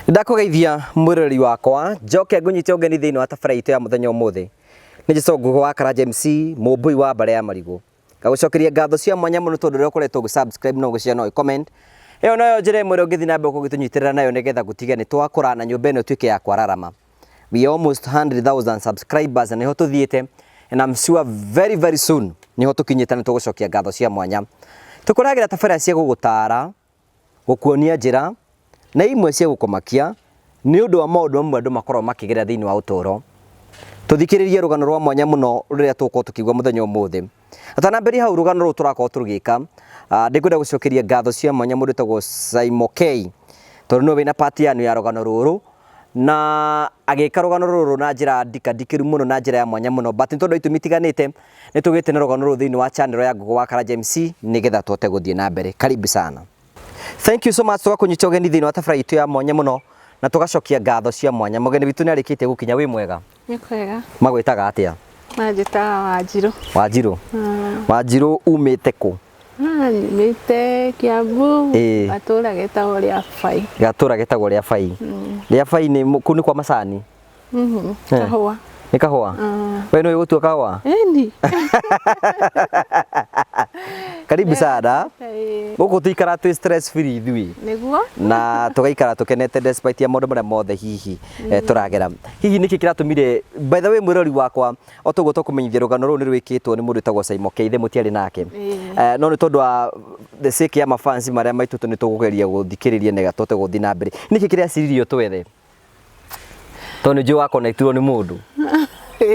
Ndakũgeithia mwĩroreri wakwa njoke ngũnyite ũgeni thĩinĩ wa tabarĩra itũ ya mũthenya ũmũthĩ. Nĩ Njĩco Ngũgũ wa Karanja MC, mũmbũi wa mbarĩ ya marigũ. Ngagũcokeria ngatho cia mwanya mũno tondũ ũrĩa ũkoretwo ũgĩ subscribe na ũgĩ share na ũgĩ comment. Ĩyo noyo njĩra ĩmwe ĩrĩa ũngĩthiĩ na mbere gũgĩtũnyitĩrĩra nayo nĩgetha gũtige nĩ twakũra na nyũmba ĩno ĩtuĩke ya kwararama. We are almost 100,000 subscribers na nĩho tũthiĩte and I'm sure very very soon nĩho tũkinyĩte na tũgũcokia ngatho cia mwanya. Tũkũrehagĩra tabarĩra cia gũgũtara, gũkuonia njĩra na imwe cia gũkũmakia nĩ ũndũ wa maũndũ mamwe andũ makoragwo makĩgerera thĩinĩ wa ũtũũro. Tũthikĩrĩrie rũgano rwa mwanya mũno rũrĩa tũgũkorwo tũkĩigua mũthenya ũmũthĩ. Tũtanambĩrĩria hau rũgano rũrũ tũrakorwo tũrũgĩka, nĩngwenda gũcokeria ngatho cia mwanya mũndũ wĩtagwo Saimo K tondũ nĩwe wĩna part yanu ya rũgano rũrũ na agĩka rũgano rũrũ na njĩra ndikandikĩru mũno na njĩra ya mwanya mũno, but nĩ tondũ wa itũmi itiganĩte nĩ tũgĩte na rũgano rũrũ thĩinĩ wa channel ya Ngũgũ wa Karanja MC nĩgetha tũhote gũthiĩ na mbere. Karibu sana. Thank you so much tũgakũnyita ũgeni thĩinĩ wa tabarĩra itũ ya mwanya mũno na tũgacokia ngatho cia mwanya. Mũgeni witũ nĩ arĩkĩtie gũkinya, wĩ mwega? Nĩ kwega. Magwĩtaga atĩa? Manjĩtaga Wanjirũ. Wanjirũ. Wanjirũ umĩte kũ? Nyumĩte Kiambu, gatũra getagwo Rĩabai. Gatũra getagwo Rĩabai. Rĩabai nĩ kũu nĩ kwa macani? Kahũa. Nĩ kahũa? We nĩũĩ gũtua kahũa? Ĩni. Karibu sana. Gũkũ tũikaraga twĩ stress free ithuĩ. Nĩguo. Na tũgaikara tũkenete despite ya maũndũ marĩa mothe hihi tũragera. Hihi nĩkĩ kĩratũmire, by the way mwĩrori wakwa, o ta ũguo tũkũmenyithia rũgano rũrũ nĩ rwĩkĩtwo nĩ mũndũ wĩtagwo Simon K, ithe mũtiarĩ nake. No nĩ tondũ wa the sake ya mafans marĩa maitũ nĩ tũkũgeria gũthikĩrĩria nĩgetha tũhote gũthiĩ na mbere. Nĩkĩ kĩraciririo twethe? Tondũ nĩ njũĩ wa connectirwo nĩ mũndũ.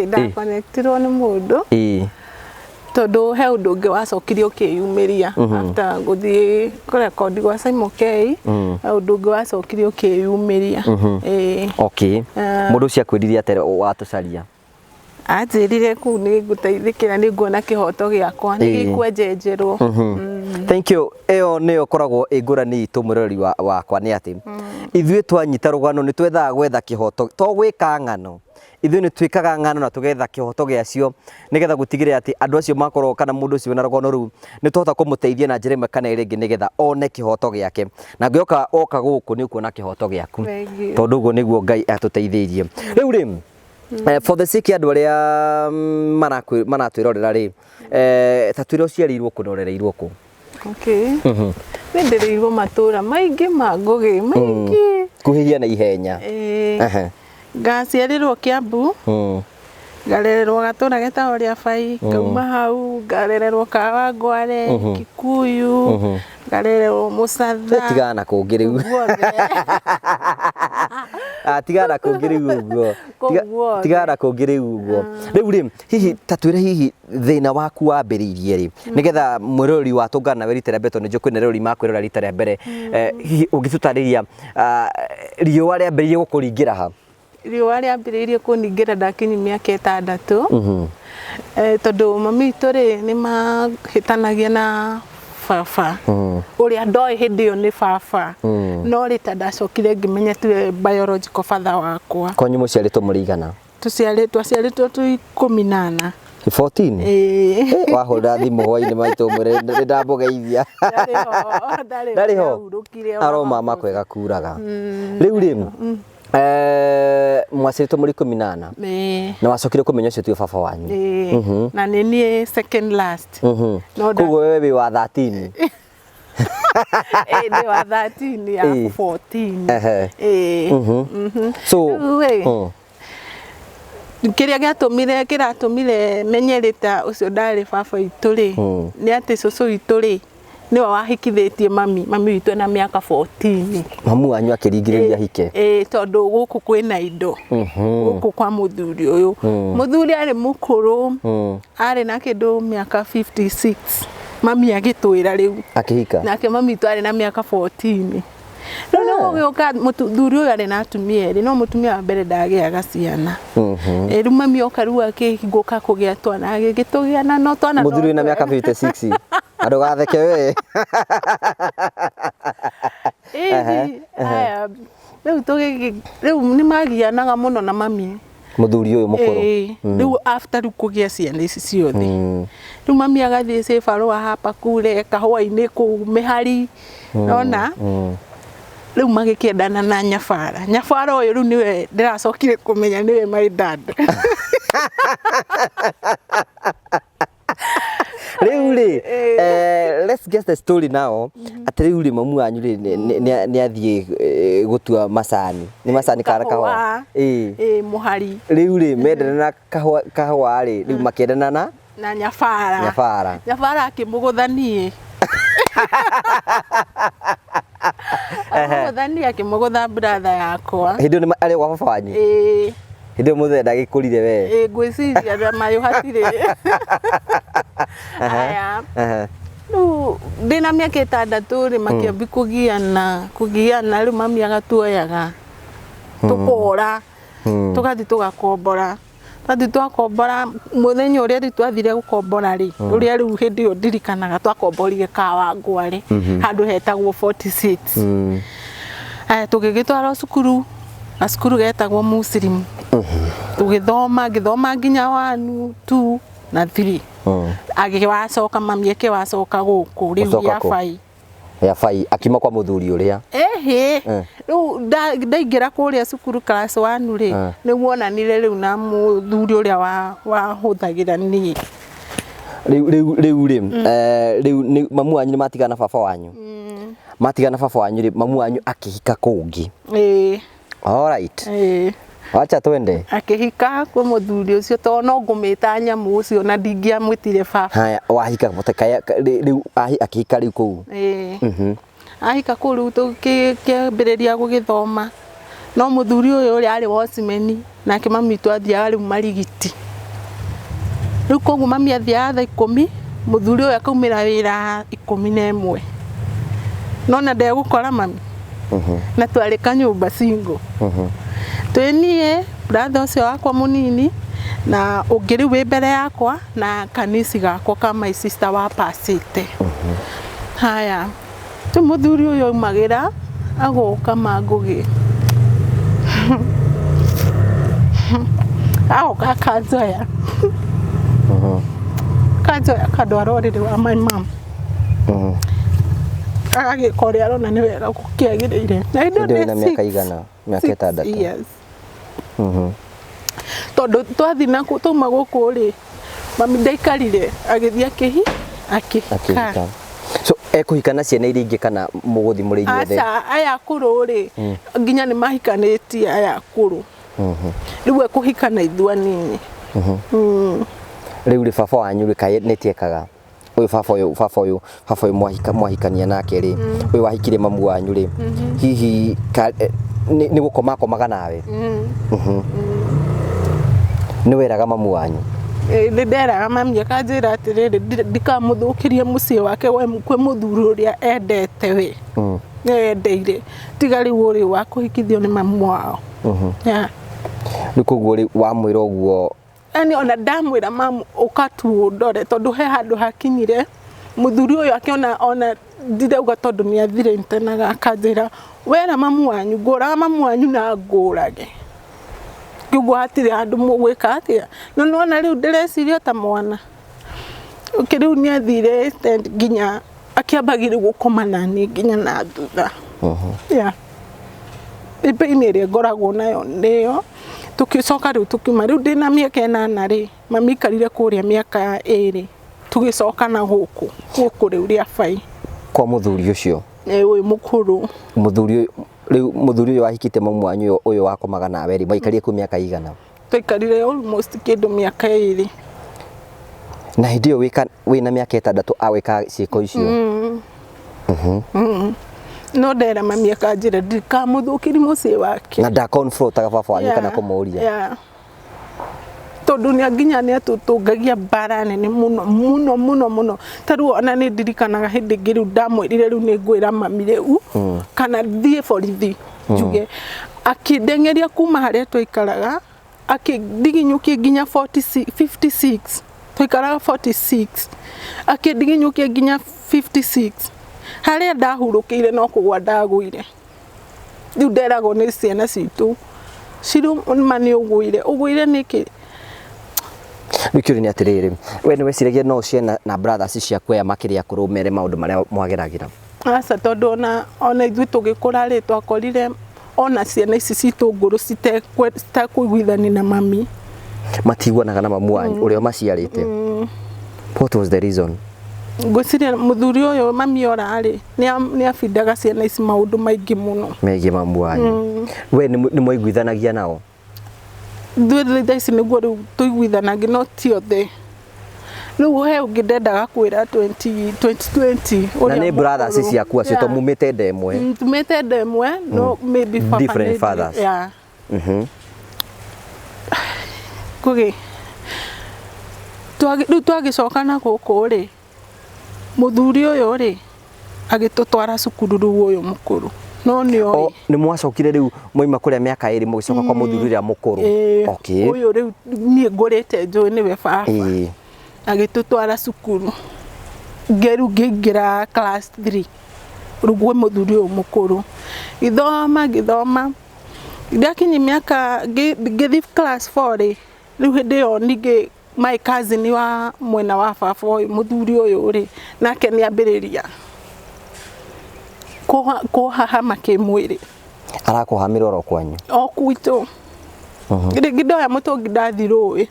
Ndakonektirwo nĩ mũndũ. Tondũ he ũndũ ũngĩ wacokire ũkĩyumĩria after gũthiĩ kũrekondi gwa Simon K, he ũndũ ũngĩ wacokire ũkĩyumĩria. Okay. Mũndũ ũcio akwĩrire atĩa watũcaria? Anjĩrire kũu nĩ ngũteithĩkĩra, nĩ nguona kĩhoto gĩakwa, nĩ gĩkwenjenjerwo. Thank you. Ĩyo nĩyo ĩkoragwo ĩ ngũrani itũ mwĩroreri wakwa nĩ atĩ ithuĩ twanyita rũgano nĩ twethaga gwetha kĩhoto, to gwĩka ng'ano. Ithuĩ nĩ twĩkaga ng'ano na tũgetha kĩhoto gĩacio nĩgetha gũtigĩrĩra atĩ andũ acio makorwo kana mũndũ ũcio wĩna rũgano rũu nĩ twahota kũmũteithia na njĩra ĩmwe kana ĩrĩa ĩngĩ nĩgetha one kĩhoto gĩake. Na ngĩoka woka gũkũ nĩ ũkuona kĩhoto gĩaku tondũ ũguo nĩguo Ngai atũteithĩirie. Rĩu rĩ, for the sake ya andũ arĩa maratwĩrorera rĩ, ta twĩre ũciarĩirwo kũ na ũrereirwo kũ? Okay. Nĩ ndereirwo matũra maingĩ ma Ngũgĩ, maingĩ. Kuhĩhia na ihenya. Ngaciarĩrwo Kiambu, ngarererwo gatũra getagwo Rĩabai, ngauma hau ngarererwo Kawangware, Kikuyu, ngarererwo Mũcatha. Tigana na kũngĩ rĩu. Guothe. Ah, tigana na kũngĩ rĩu ũguo. Kũu guothe. Tigana na kũngĩ rĩu ũguo. Rĩu rĩ, hihi ta twĩre hihi thĩna waku wambĩrĩirie rĩ, nĩgetha mwĩroreri wa tũngana nawe rita rĩa mbere tondũ nĩnjũĩ kwĩna eroreri makwĩrorera rita rĩa mbere, hihi ũngĩtũtarĩria riũa rĩambĩrĩirie gũkũringĩra ha? Riũa rĩambĩrĩirie kũningĩra ndakinyia mĩaka 6. Tondũ mami witũ rĩ, nĩ mahĩtanagia na baba, ũrĩa ndoĩ hĩndĩ ĩyo nĩ baba, no rĩta ndacokire ngĩmenya tiwe biological father wakwa. Kwanyu mũciarĩtwo mũrĩ aigana? Twaciarĩtwo twĩ 14. 14? Ĩĩ. Wahũrĩra thimũ hwainĩ maitũ ũmwĩre nĩ ndamũgeithia. Ndarĩ ho, Ndarĩ ndarĩ ho? Nĩahurũkire ona Aro mama mabuthi. kwega kuraga. Rĩu rĩ, mwaciarĩtwo mũrĩ 14 Ĩĩ. na wacokire kũmenya ũcio tiwe baba wanyu. Ĩĩ. Na nĩ niĩ second last. No Koguo wewe wĩ wa 13. Ĩĩ, ndĩ wa 13 ya 14. Ĩĩ. So, Rĩu rĩ, kĩrĩa gĩatũmire kĩratũmire menye rĩ ta ũcio ndarĩ baba witũ rĩ, nĩ atĩ cũcũ witũ rĩ, nĩwe wahikithĩtie mami, mami witũ ena mĩaka 14. Mamu wanyu akĩringĩrĩria hike. Ĩĩ, tondũ gũkũ kwĩna indo. Gũkũ kwa mũthuri ũyũ. Mũthuri arĩ mũkũrũ, arĩ na kĩndũ mĩaka 56. Mami agĩtwĩra rĩu. Akĩhika. Nake mami witũ arĩ na mĩaka 14. Rĩu nĩ gũgĩũka mũthuri ũyũ arĩ na atumia erĩ, no mũtumia wa mbere ndagĩaga ciana. Rĩu mami oka rĩu akĩhingũka kũgĩa twana, agĩgĩtũgĩa na no twana no Mũthuri wĩna mĩaka twega. 56. Na ndũgatheke we. Ĩĩ, aya, rĩu tũgĩgĩ, rĩu nĩ magianaga mũno na mami. Mũthuri ũyũ mũkũrũ. Ĩĩ, rĩu after rĩu kũgĩa ciana ici ciothe. Rĩu mami agathiĩ cibarũa hapa kule kahũa-inĩ kũu mĩhari, nona? Rĩu magĩkĩendana na nyabara. Nyabara ũyũ rĩu nĩwe ndĩracokire kũmenya nĩwe my dad. Rĩu rĩ, let's get the story now, atĩ rĩu rĩ, mamu wanyu rĩ, nĩ athiĩ gũtua macani, nĩ macani kana kahũa? Ĩĩ. Ĩĩ, mũhari. Rĩu rĩ, mendana na kahũa, kahũa rĩ, rĩu makĩendana na na nyabara. Nyabara. Nyabara akĩmũgũtha niĩ. Amũgũtha niĩ, akĩmũgũtha brother yakwa. Hĩndĩ ĩyo nĩ arĩ gwa baba wanyu? Ĩĩ. Hĩndĩ ĩyo mũthee ndagĩkũrire we? Ĩĩ, ngwĩciria na mayũ hatirĩ. Aya. Rĩu ndĩna mĩaka 6 rĩ, makĩambi kũgiana, kũgiana, rĩu mami agatuoyaga tũkora, tũgathiĩ tũgakombora. Twathiĩ twakombora, mũthenya ũrĩa rĩu twathire gũkombora rĩ, ũrĩa rĩu hĩndĩ ĩyo ndirikanaga, twakomborire Kawangware, handũ hetagwo 46. Aya, tũgĩgĩtwarwo cukuru, gacukuru getagwo Muslim. Tũgĩthoma, ngĩthoma nginya 1, 2 na 3. Agĩwacoka mami, akĩwacoka gũkũ rĩu. Gũcoka gĩa kũ? bai. Ya bai, akiuma kwa mũthuri ũrĩa? Ĩhĩ. Rĩu ndaingĩra kũrĩa cukuru class 1 rĩ, nĩ wonanire rĩu na mũthuri ũrĩa wahũthagĩra niĩ. Rĩu rĩ, rĩu mamu wanyu nĩ matigana na baba wanyu, matigana na baba wanyu rĩ, mamu wanyu akĩhika kũngĩ? Ĩĩ. Alright. Ĩĩ. Wacha twende. Akĩhika kwĩ mũthuri ũcio, tondũ no ngũmĩta nyamũ ũcio na ndingĩamwĩtire baba. Haya, wahika rĩu akĩhika rĩu kũu? Ĩĩ. Ahika kũu, rĩu tũkĩambĩrĩria gũgĩthoma, no mũthuri ũyũ ũrĩa arĩ watchman, nake mami witũ athiaga rĩu marigiti. Rĩu koguo mami athiaga thaa 10, mũthuri ũyũ akaumĩra wĩra 11, nona ndegũkora mami na twarĩ kanyũmba single, twĩ niĩ, brother ũcio wakwa mũnini na ũngĩ rĩu wĩ mbere yakwa na kanisi gakwa ka my sister wa pasĩte. Haya, rĩu mũthuri ũyũ aumagĩra agoka mangũgĩ, agoka akanjoya, akanjoya, akandwara ũrĩrĩ wa my mom, agagĩka ũrĩa arona nĩ wega gũkĩagĩrĩire. Na hĩndĩ ĩyo Hĩndĩ ĩyo ndĩ wĩna mĩaka six. igana? Mĩaka 6 6? Years. Tondũ twathiĩ na twauma gũkũ rĩ, mami ndaikarire, agĩthiĩ akĩhika. Akĩhika. So ekũhika na ciana iria ingĩ kana mũgũthi mũrĩ inyuothe? Aca, aya akũrũ rĩ, nginya nĩ mahikanĩtie aya akũrũ. Rĩu ekũhika na ithuĩ anini. Rĩu rĩ, baba wanyu rĩ, kaĩ nĩtiekaga ũyũ baba ũyũ mwahikania nake rĩ, ũyũ wahikire mamu wanyu rĩ, hihi nĩ gũkoma akomaga nawe? Nĩ weraga mamu wanyu? Ĩ, nĩ nderaga mami, akanjĩra atĩrĩrĩ, ndikamũthũkĩrie mũciĩ wake we kwĩ mũthuri ũrĩa endete we endeire, tiga rĩu ũrĩ wa kũhikithio nĩ mamu wao. Yeah. Rĩu koguo rĩ, wamwĩra ũguo? Yani ona ndamwĩra mamu ũkatu ndore, tondũ he handũ hakinyire mũthuri ũyũ akĩona ona ndirauga, tondũ nĩ athire intenaga, akanjĩra, "Wera mamu wanyu, ngũraga mamu wanyu na ngũrage." Koguo hatirĩ handũ mũgwĩka atĩa, no nĩwona rĩu ndĩreciria ta mwana. Okay, rĩu nĩ athire extent nginya akĩambagia rĩu gũkoma nani nginya na thutha. Yeah. Pain ĩrĩa ngoragwo nayo nĩyo. Tũgĩcoka rĩu tũkiuma, rĩu ndĩna mĩaka 8 rĩ, mami aikarire kũrĩa mĩaka 2, tũgĩcoka na gũkũ rĩu rĩa bai. Kwa mũthuri ũcio? Ĩ, ũyũ mũkũrũ. Mũthuri ũyũ rĩu, mũthuri ũyũ wahikĩte mamu wanyu, ũyũ wakomaga nawe rĩ, maikarire kũu mĩaka igana? Twaikarire almost kĩndũ mĩaka 2. Na hĩndĩ ĩyo wĩna mĩaka 6 agwĩka ciĩko icio? No ndera mami akanjĩra ndikamũthũkĩri mũciĩ wake. Na ndaconfrontaga baba wanyu kana kũmũria? Yeah. Tondũ nĩ nginya nĩ atũtũngagia mbara nene mũno mũno mũno mũno. Ta rĩu ona nĩ ndirikanaga hĩndĩ ĩngĩ rĩu ndamwĩrire rĩu nĩ ngwĩra mami rĩu kana thiĩ borithi njuge, akĩndengeria kuma harĩa twaikaraga, akĩndiginyũkia nginya 46, 56, twaikaraga 46, akĩndiginyũkia nginya 56 harĩa ndahurũkĩire, no kũgwa ndagũire. Rĩu nderagwo nĩ ciana citũ, "Ciru, ma nĩ ũgũire, ũgũire nĩkĩ?" Rĩu kĩũria nĩ atĩrĩrĩ, we nĩ weciragia no ũciana na brothers ciaku aya makĩrĩ akũrũ mere maũndũ marĩa mwageragĩra? Aca, tondũ ona ithuĩ tũgĩkũra rĩ, twakorire ona ciana ici citũ ngũrũ citekũiguithania na mami. Matiguanaga na mamu wanyu ũrĩa ũmaciarĩte? What was the reason? Ngwĩciria mũthuri ũyũ mami ora rĩ, nĩ abindaga ciana ici maũndũ maingĩ mũno. Megiĩ mamu wanyu. We nĩ mwaiguithanagia nao? Ithuĩ thaa ici nĩguo rĩu tũiguithanagia, no ti othe. Rĩu he ũngĩ ndendaga kwĩra 20 2020. Na nĩ brothers ciaku acio to mumĩte nda ĩmwe? Tumĩte nda ĩmwe, no maybe baba Different fathers. Yeah. Kũgĩ rĩu twagĩcoka na gũkũ rĩ, mũthuri ũyũ rĩ agĩtũtwara cukuru rĩu ũyũ mũkũrũ, no nĩ oĩ. O nĩ mwacokire rĩu mwaima kũrĩa mĩaka 2 mũgĩcoka kwa mũthuri ũrĩa mũkũrũ? Ĩĩ. Ũyũ rĩu niĩ ngũrĩte njũĩ nĩwe baba. Agĩtũtwara cukuru, ngĩrĩu ngĩingĩra class 3 rĩu gwĩ mũthuri ũyũ mũkũrũ. Ngĩthoma, ngĩthoma, ndakinyia mĩaka ngĩthiĩ class 4 rĩ, rĩu hĩndĩ ĩyo ningĩ my cousin wa mwena wa baba ũyũ, mũthuri ũyũ rĩ, nake nĩ ambĩrĩria kũhahama kĩmwĩrĩ. Arakũhamĩra oro kwanyu? O gwitũ. Rĩngĩ ndoya mũtũngi ndathiĩ rũĩ,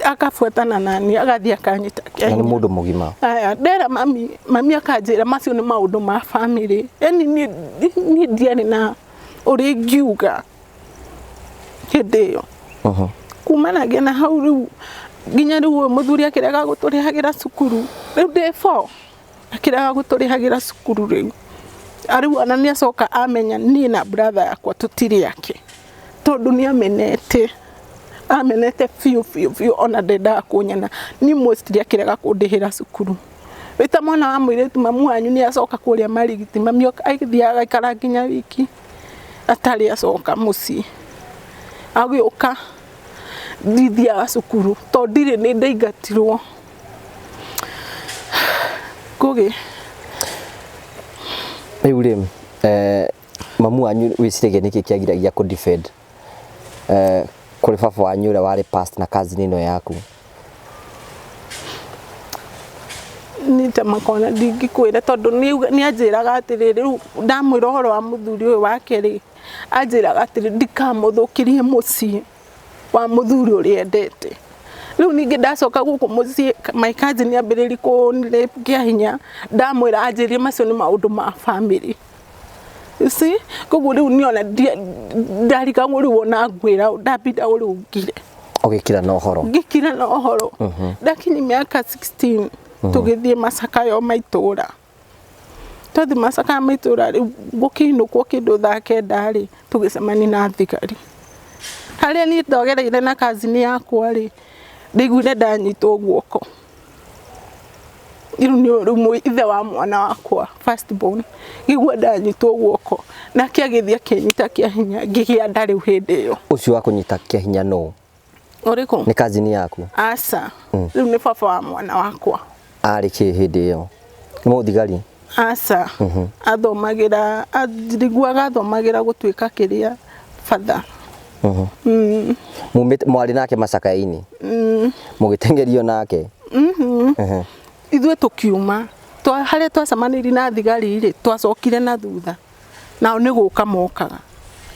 akabuatana nani, agathiĩ akanyita Na nĩ kĩahinya. Mũndũ mũgima? Aya, ndera mami, mami akanjĩra macio nĩ maũndũ ma family. Yani niĩ ndiarĩ na ũrĩa ingiuga hĩndĩ ĩyo. Kumanagia na hau rĩu nginya rĩu ũyũ mũthuri akĩrega gũtũrĩhagĩra cukuru. Rĩu ndĩ four, akĩrega gũtũrĩhagĩra cukuru rĩu. Rĩu ona nĩ acoka amenya niĩ na brother yakwa tũtirĩ ake, tondũ nĩ amenete, amenete biũ biũ biũ, ona ndendaga kũnyona. Niĩ mostly akĩrega kũndĩhĩra cukuru. Wĩta mwana wa mũirĩtu, mamu wanyu nĩ acoka kũrĩa Marigiti, mami agĩthiaga agaikara nginya wiki atarĩ acoka mũciĩ. Agĩũka ndithiaga cukuru tondũ ndirĩ, nĩ ndaingatirwo. Ngũgĩ. Rĩu rĩ, mamu wanyu wĩciragia nĩkĩ kĩagiragia kũ defend kũrĩ baba wanyu ũrĩa warĩ past na cousin ĩno yaku? Niĩ ta makona ndingĩkwĩra, tondũ nĩ anjĩraga atĩrĩrĩ, rĩu ndamwĩra ũhoro wa mũthuri ũyũ wake rĩ, anjĩraga atĩrĩ ndikamũthũkĩrie mũciĩ wa mũthuri ũrĩa endete. Rĩu ningĩ ndacoka gũkũ mũciĩ, my cousin ambĩrĩria kũnirape kĩa hinya, ndamwĩra anjĩrie macio nĩ maũndũ ma family. You see? Koguo rĩu niĩ ona ndarigagwo rĩu ona ngwĩra, ndambindagwo rĩu ngire. Ũgĩkira na ũhoro? Ngĩkira na ũhoro. Ndakinyia mĩaka 16, tũgĩthiĩ macakayo ma itũũra. Twathiĩ macakaya ma itũũra rĩu gũkĩinũkwo kĩndũ thaa 9 rĩ, tũgĩcemania na thigari. Harĩa niĩ ndogereire na cousin yakwa rĩ, ndaiguire ndanyitwo guoko. Rĩu nĩ rĩu ithe wa mwana wakwa first born, ngĩigua ndanyitwo guoko, nake agĩthiĩ akĩnyita kĩa hinya, ngĩgĩa nda rĩu hĩndĩ ĩyo. Ũcio wa kũnyita kĩa hinya nũ? Ũrĩkũ? Nĩ cousin yaku? Aca, rĩu nĩ baba wa mwana wakwa. Arĩ kĩ hĩndĩ ĩyo? Nĩ mũthigari? Aca, athomagĩra, njiguaga athomagĩra gũtuĩka kĩrĩa batha. Mumĩte mwarĩ nake macakaya-inĩ? Mũgĩteng'erio nake? Ithuĩ tũkiuma harĩa twacemanĩirie na thigari rĩ, twacokire na thutha, nao nĩ gũka mokaga.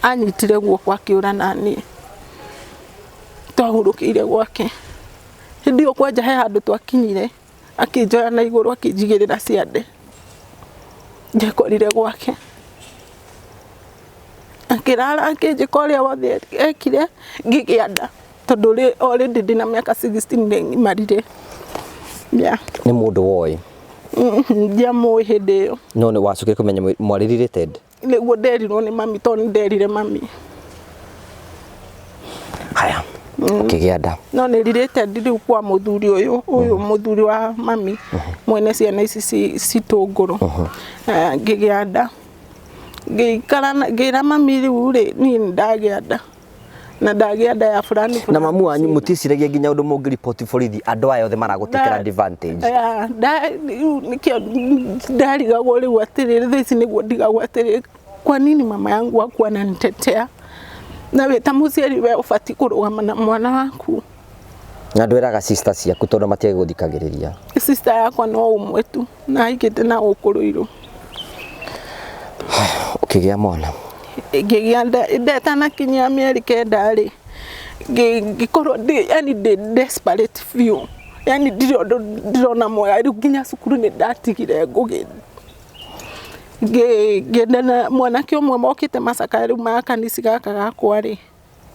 Anyitire guoko akĩũra naniĩ, twahurũkĩire gwake. Hĩndĩ ĩyo kwanja he handũ twakinyire, akĩnjoya na igũrũ akĩnjigĩrĩra ciande. Ndekorire gwake, akĩrara akĩnjĩka ũrĩa wothe ekire, ngĩgĩa nda, tondũ already ndĩna mĩaka 16, nĩ ng'imarire. Yeah. Nĩ mũndũ woĩ? Ndiamũĩ hĩndĩ ĩyo. No nĩ wacokire kũmenya mwarĩ related? Nĩguo nderirwo nĩ mami, tondũ nĩ nderire mami. Haya, ũkĩgĩa nda. No nĩ related rĩu kwa mũthuri ũyũ mũthuri wa mami mwene ciana ici citũngũrũ. Ngĩgĩa nda, ngĩikara ngĩra mami rĩu rĩ, niĩ nĩ ndagĩa nda na ndagĩa nda ya fulani Na fulani. Mamu wanyu mũticiragia nginya ũndũ mũngĩripoti borithi, andũ aya othe maragũtekera advantage? Rĩu nĩkĩo ndarigagwo rĩu atĩrĩrĩ, thaa ici nĩguo ndigagwo atĩrĩrĩ, kwa nini mama yangu hakuwa ananitetea? Na wĩ ta mũciari we ũbatiĩ kũrũgama na mwana waku. Na ndwĩraga sister ciaku tondũ matiagĩgũthikagĩrĩria? Sister yakwa no ũmwe tu na aikĩte na gũkũ Ruiru. Ũkĩgĩa mwana? Ngĩgĩa nda, ndetanakinyia mĩeri 9 rĩ, ngĩkorwo ndĩ yani ndĩ desperate biũ, yani ndirĩ ũndũ ndĩrona mwega, rĩu nginya cukuru nĩ ndatigire Ngũgĩ. Ngĩendana mwanake ũmwe mokĩte macakaya rĩu ma kanisi gaka gakwa rĩ,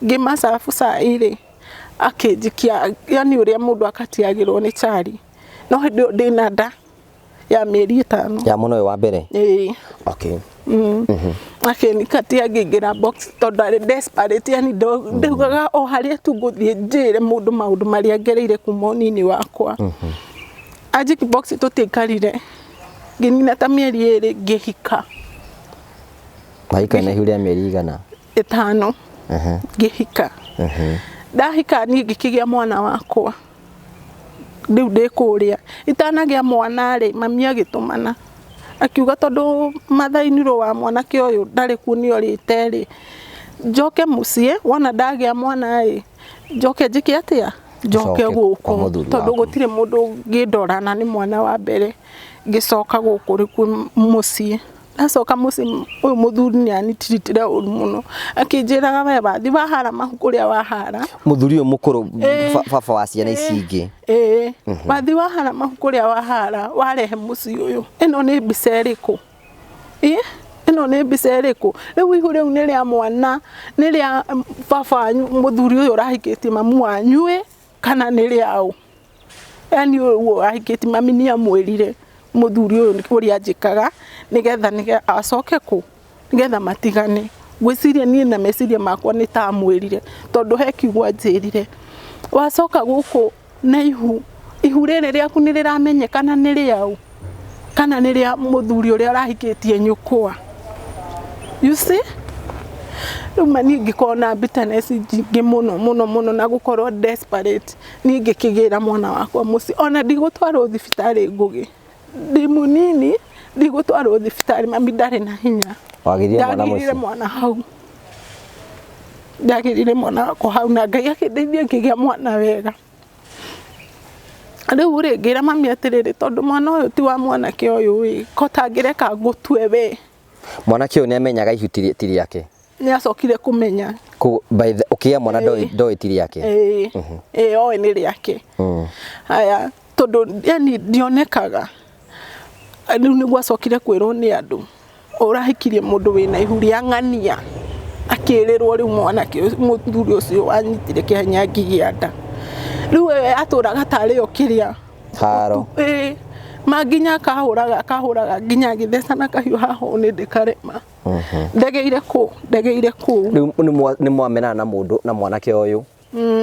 ngĩmacabu cai rĩ, akĩnjikia yani ũrĩa mũndũ akatiagĩrwo nĩ chari, no hĩndĩ ĩyo ndĩna nda ya mĩeri 5. Ya mwana ũyũ wa mbere? Ĩĩ. Okay. Akĩnikatia ngĩingĩra box tondũ ndarĩ desperate, yani ndaugaga o harĩa tu ngũthiĩ njĩre mũndũ maũndũ marĩa ngereire kuma ũnini wakwa. Anjiki box tũtiaikarire, ngĩnina ta mĩeri 2 ngĩhika. Wahika na ihu rĩa mĩeri igana? 5. Ngĩhika. Ndahika niĩ ngĩkĩgĩa mwana wakwa. Rĩu ndĩ kũrĩa. Itanagĩa mwana rĩ, mami agĩtũmana. Akiuga tondũ mathainirwo wa mwanake ũyũ ndarĩ kuo nĩ orĩte rĩ, njoke mũciĩ, wona ndagĩa mwana rĩ, njoke njĩke atĩa? Njoke gũkũ. Tondũ gũtirĩ mũndũ ũngĩndora na nĩ mwana wa mbere. Ngĩcoka gũkũ rĩu mũciĩ. Ndacoka mũciĩ ũyũ mũthuri nĩ anitiritire ũru mũno. Akĩnjĩraga we wathi wahara mahu kũrĩa wahara. Mũthuri ũyũ mũkũrũ baba wa ciana ici ingĩ. Ĩĩ. Wathi wahara mahu kũrĩa wahara warehe mũciĩ ũyũ. Ĩno nĩ mbica ĩrĩkũ? Ĩĩ? Ĩno nĩ mbica ĩrĩkũ? Rĩu ihu rĩu nĩ rĩa mwana, nĩ rĩa baba wanyu mũthuri ũyũ ũrahikĩtie mamu wanyu ĩ, kana nĩ rĩa ũ? Yani ũyũ ahikĩtie mami nĩ amwĩrire mũthuri ũyũ ũrĩa anjĩkaga nĩgetha acoke kũ, nĩgetha matigane. Ngwĩciria niĩ na meciria makwa nĩ ta amwĩrire tondũ he kiugo anjĩrire, wacoka gũkũ na ihu, ihu rĩrĩ rĩaku nĩ rĩramenyekana nĩ rĩaũ kana nĩ rĩa mũthuri ũrĩa ũrahikĩtie nyũkwa. You see? Rĩu ma niĩ ngĩkorwo na bitterness nyingĩ mũno mũno mũno na gũkorwo desperate, niĩ ngĩkĩgĩra mwana wakwa mũciĩ, ona ndigũtwarwo thibitarĩ Ngũgĩ, ndĩ mũnini ndigũtwarwo thibitarĩ, mami ndarĩ na hinya. Wagĩrire mwana mũciĩ? Ndagĩrire mwana hau. Ndagĩrire mwana wakwa hau na Ngai akĩndeithia ngĩgĩa mwana wega. Rĩu rĩ, ngĩra mami atĩrĩrĩ, tondũ mwana ũyũ ti wa mwanake ũyũ ĩ, ko tangĩreka ngũtue we. Mwanake ũyũ nĩ amenyaga ihu ti rĩake? Nĩ acokire kũmenya. Ũkĩgĩa mwana ndoĩ ti rĩake? Ĩĩ, ĩĩ oĩ nĩ rĩake. Haya, tondũ yani ndionekaga. Rĩu nĩguo acokire kwĩrwo nĩ andũ, ũrahikirie mũndũ wĩna ihu rĩa ng'ania. Akĩrĩrwo rĩu mwanake mũthuri ũcio wanyitire kĩhenya ngĩgĩa nda. Rĩu we atũraga tarĩ o kĩrĩa. Haro. Ĩĩ, ma nginya akahũraga akahũraga nginya agĩtheca na kahiũ haha ũũ nĩ ndĩkarĩma. Ndegeire kũ? Ndegeire kũu. Rĩu nĩ mwamenana na mũndũ na mwanake ũyũ.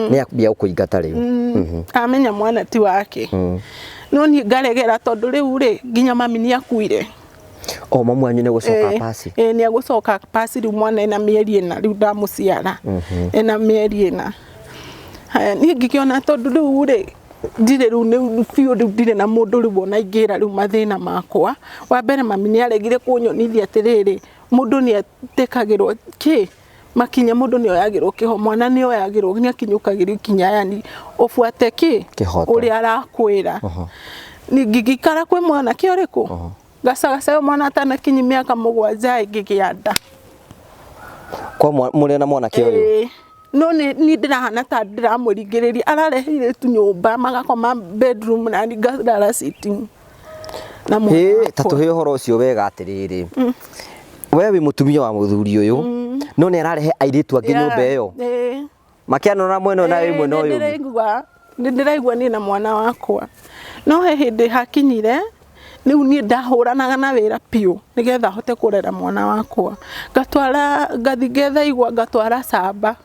Nĩ ambia gũkũingata rĩu. Amenya mwana ti wake. No niĩ ngaregera tondũ rĩu rĩ, nginya mami nĩ akuire. O mamu wanyu nĩ gũcoka pasi? Ĩĩ, nĩ egũcoka pasi rĩu mwana ena mĩeri 4 rĩu ndamũciara. Ena mĩeri 4. Haya, niĩ ngĩkĩona tondũ rĩu rĩ, ndirĩ rĩu nĩ biũ rĩu ndirĩ na mũndũ rĩu ona ingĩra rĩu mathĩna makwa. Wa mbere mami nĩ aregire kũnyonithia atĩrĩrĩ, mũndũ nĩ etĩkagĩrwo kĩ? Makinya mũndũ nĩ oyagĩrwo kĩho, mwana nĩ oyagĩrwo, nĩ akinyũkagĩrio ikinya yani ũbuate kĩ? Kĩhoto. Ũrĩa arakwĩra. Ningĩ ngĩikara kwĩ mwanake ũrĩkũ? Gacagaca mwana atanakinyia mĩaka 7 ngĩgĩa nda. Kwa mũrĩ na mwanake ũyũ? Ĩĩ. No nĩ ndĩrahana ta ndĩramũringĩrĩria, ararehe airĩtu nyũmba magakoma bedroom na niĩ ngarara sitting. Na mwana Hĩ, ta wakwa. tũhe ũhoro ũcio wega atĩrĩrĩ. We wĩ mũtumia wa mũthuri ũyũ, no nĩ ararehe airĩtu angĩ nyũmba ĩyo. Ĩĩ. Makĩanora mwena ũyũ na wĩ mwena ũyũ ũngĩ. Nĩ ndĩraigua niĩ na mwana wakwa. No he hĩndĩ hakinyire, rĩu niĩ ndahũranaga na wĩra biũ nĩgetha hote kũrera mwana wakwa. Ngatwara, ngathiĩ ngetha igwa, ngatwara camba.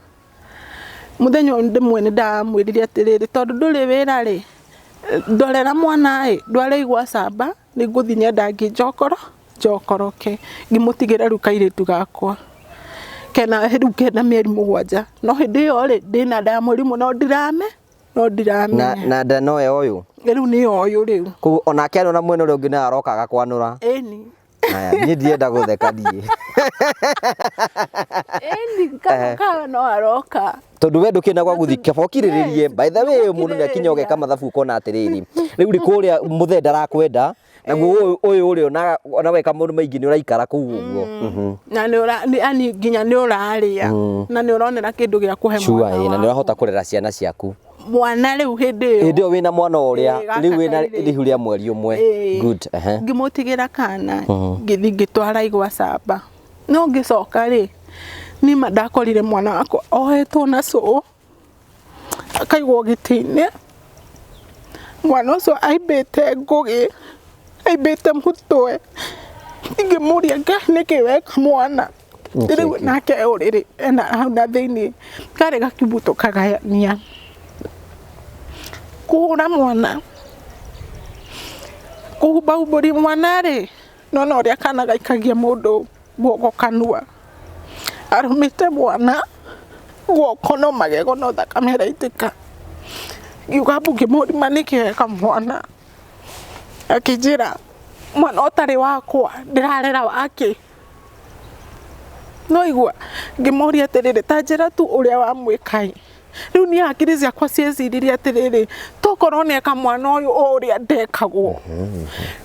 Mũthenya ũyũ ndĩmwe nĩ ndamwĩrire atĩrĩrĩ, tondũ ndũrĩ wĩra rĩ, ndorera mwana ĩ, ndware igwa camba, nĩ ngũthiĩ nyendangie njokoro, njokoroke. Ngĩmũtigĩra rĩu kairĩtu gakwa. Kena rĩu kena mĩeri 7. No hĩndĩ ĩyo rĩ, ndĩna nda ya mweri 1 no ndirame, no ndiramenya. Na nda no ya ũyũ? Rĩu nĩ ya ũyũ rĩu. Koguo onake arona mwena ũrĩa ũngĩ no aroka agakwanũra. Ĩni. Aya, niĩ ndirenda gũtheka niĩ. Ĩni kana kawe no aroka. Tondũ we ndũkĩrĩ na gwa gũthiĩ, kaba ũkirĩrĩrie. Yes, By the way, mũndũ nĩ akinya ũgeka ũkirĩrĩria. mathabu ũkona atĩrĩrĩ, rĩu rĩ kũrĩa mũthee ndarakwenda, naguo ũyũ ũyũ ũrĩ ona weka maũndũ maingĩ nĩ ũraikara kũu ũguo. Na nĩ ũra nĩ yani nginya nĩ ũrarĩa na nĩ ũronera kĩndũ gĩa kũhe Sure, mwana ĩ, na nĩ waku. ũrahota kũrera ciana ciaku. Mwana rĩu hĩndĩ ĩyo. Hĩndĩ ĩyo wĩna mwana ũrĩa, Ĩĩ, gaka rĩu wĩna kairĩtu. ihu rĩa mweri ũmwe. Ĩĩ. Good, ehe. Ngĩmũtigĩra kana ngĩthiĩ ngĩtwara igwa camba. No ngĩcoka rĩ, nĩma ndakorire mwana wakwa ohetwo na cũũ, akaigwo gĩtĩ-inĩ. Mwana ũcio aimbĩte ngũgĩ, aimbĩte mũtwe. Ngĩmũria Ngai nĩkĩ weka mwana? Rĩu nake ũrĩrĩ ena hau na thĩiniĩ karĩ gakibuto kagayania. Kũhũra mwana, kũhumbahumbũria mwana rĩ, nĩwona ũrĩa kana gaikagia mũndũ guoko kanua. Arũmĩte mwana guoko no magego no thakame ĩraitĩka. Ngiuga mbu ngĩmũrima nĩkĩ weka mwana. Akĩnjĩra mwana ũtarĩ wakwa ndĩrarera wakĩ. Nĩwaigua? Ngĩmũria atĩrĩrĩ ta njĩra tu ũrĩa wamwĩka ĩ. Rĩu niĩ hakiri ciakwa cieciririe atĩrĩrĩ, tokorwo nĩeka mwana ũyũ o ũrĩa ndekagwo.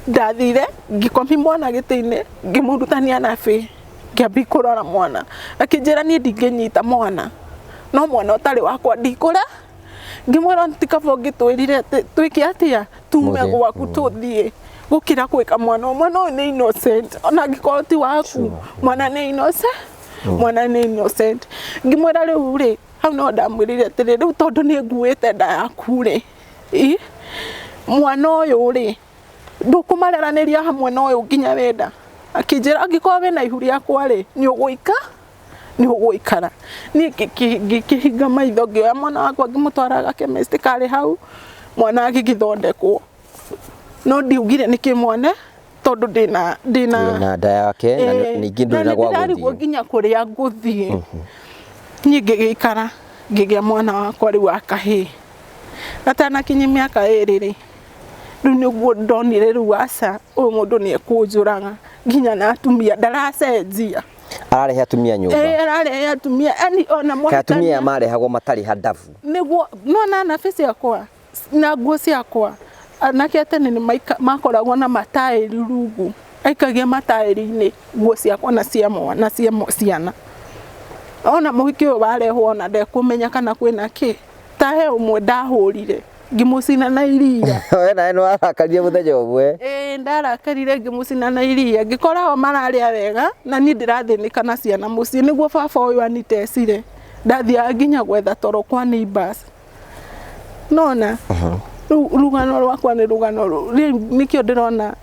Ndathire ngĩkomia mwana gĩtĩ-inĩ ngĩmũrutania nabi ngĩambia kũrora mwana. Akĩnjĩra niĩ ndingĩnyita mwana no mwana ũtarĩ wakwa ndikũra. Ngĩmwĩra ti kaba ũngĩtwĩrire twĩke atĩa tume Mũthiĩ. gwaku tũthiĩ gũkĩra gwĩka mwana ũyũ. Mwana ũyũ nĩ innocent ona angĩkorwo ti waku mwana nĩ innocent, mwana nĩ innocent. Ngĩmwĩra rĩu rĩ, hau no ndamwĩrire atĩrĩ rĩu tondũ nĩ nguĩte nda yaku rĩ, mwana ũyũ rĩ ndũkũmareranĩria hamwe na ũyũ nginya wenda. Akĩnjĩra angĩkorwo wĩna ihu rĩakwa rĩ nĩ ũgũika nĩ ũgũikara. Niĩ ngĩkĩhinga maitho ngĩoya mwana wakwa ngĩmũtwara gakemesti karĩ hau, mwana agĩgĩthondekwo. No ndiugire nĩkĩ mwana tondũ ndĩna ndĩna Wĩna nda yake na ningĩ ndũrĩ na gwa ndĩrarigwo gũthiĩ. nginya kũrĩa ngũthiĩ. Niĩ ngĩgĩikara ngĩgĩa mwana wakwa rĩu wa kahĩĩ. Gatanakinyia mĩaka ĩrĩ rĩ, rĩu nĩguo ndonire rĩu aca ũyũ mũndũ nĩ ekũnjũraga nginya na atumia ndaracenjia. Ararehe atumia nyũmba. Ĩĩ ararehe atumia yani ona Kaĩ atumia aya mwahikania marehagwo matarĩ handabu. nĩguo nona nabi ciakwa na nguo ciakwa anake a tene nĩ makoragwo na mataĩri rungu aikagia mataĩri-inĩ nguo ciakwa na cia mwana cia ciana. Ona mũhiki ũyũ warehwo ona ndekũmenya kana kwĩna kĩ. Ta he ũmwe ndahũrire ngĩmũcina na iria. We nawe nĩ warakarire mũthenya ũmwe. Ĩĩ ndarakarire ngĩmũcina na iria ngĩkora o mararĩa wega na niĩ ndĩrathĩnĩka na ciana mũciĩ nĩguo baba ũyũ anitecire. Ndathiaga nginya gwetha toro kwa neighbors. Nona rĩu rũgano rwakwa nĩ rũgano rĩu nĩkĩo ndĩrona